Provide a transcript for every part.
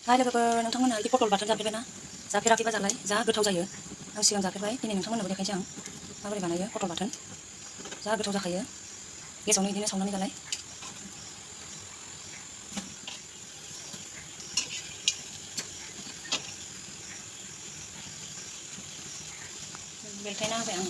हाय लोगोफोर, नोंथांमोना बिदि पटल बाथोन जाफेरबायना? जाफेराखैबा जालाय, जा गोथाव जायो। आं सिगां जाफेरबाय, दिनै नोंथांमोननोबो देखायनोसै आं माबोरै बानायो पटल बाथोन। जा गोथाव जाखायो। गेसावनो बिदिनो सावनानै जालाय। बेलथायना होबाय आं।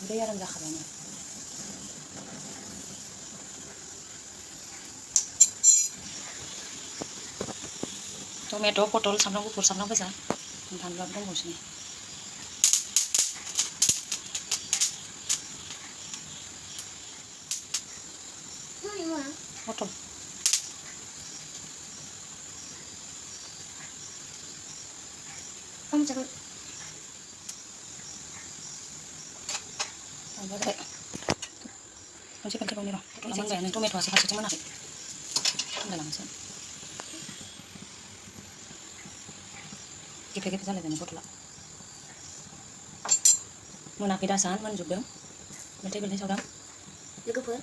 दै आराम जाखाबायनो। टमेट', पटल, सामब्राम गुफुर, सामब्राम गोजा, बानलुआबो दंबावोसो नै। पटल मोनसे बेलथायबावनि र', पटला मोनबायानो, टमेट'आसो फारसेथिं मोनाखै। होनलायलांसै। गेफे गेफे जालायबायनो पटला। मोनाखै दासान, मोनजोबदों। बेलथाय बेलथाय सावदां लोगोफोर।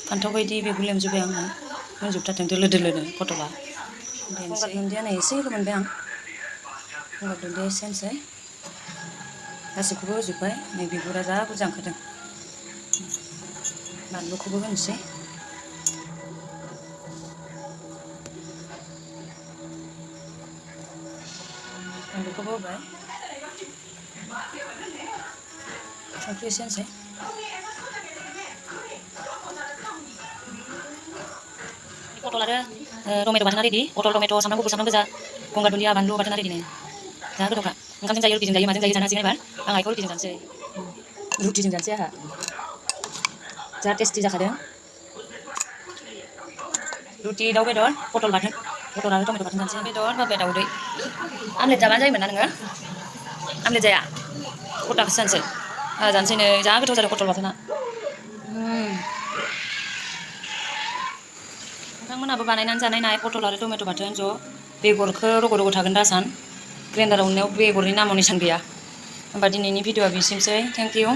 फान्थाव बायदि बिगुर लेमजोब्बाय आङो, मोनजोबथारदों दोलो दोलोनो पटला। गंगार दुन्दिया नै एसेल' मोनबाय आं। गंगार दुन्दिया एसे होनोसै। गासैखौबो होजोब्बाय, नै बिगुरा जा बुरजा ओंखारदों। बानलुखौबो होनोसै। बानलुखौबो होबाय। संख्रि एसे होनोसै। पटल आरो टमेट' बाथोना रेडि। पटल, टमेट', सामब्राम गुफुर, सामब्राम गोजा, गंगार दुन्दिया, बानलु बाथोना रेडि नै। जा गोथावखा। ओंखामजों जायो, रुटिजों जायो, माजों जायो जानो हासिगोन एबार। आं आइखौ रुटिजों जानोसै। रुटिजों जानोसै आंहा। जा टेस्टि जाखादों। रुटि, दाउ बेदर, पटल बाथोन। पटल आरो टमेट' बाथोन जानोसै। बेदर, ओमफ्राय दाउदै। आमलेट जाबानो जायोमोन ना नोङो? आमलेट जाया? गथाखौसो जानोसै। जानोसै नै, जा गोथाव जादों पटल बाथोना। नोंथांमोनहाबो बानायनानै जानाय नाय, पटल आरो टमेट' बाथोन ज'। बेगरखौ रग' रग' थागोन दासान। ग्रेन्डाराव उननायाव बेगरनि नामाव निसान गैया। होमबा दिनैनि भिडिअ'आ बिसिमसै। Thank you.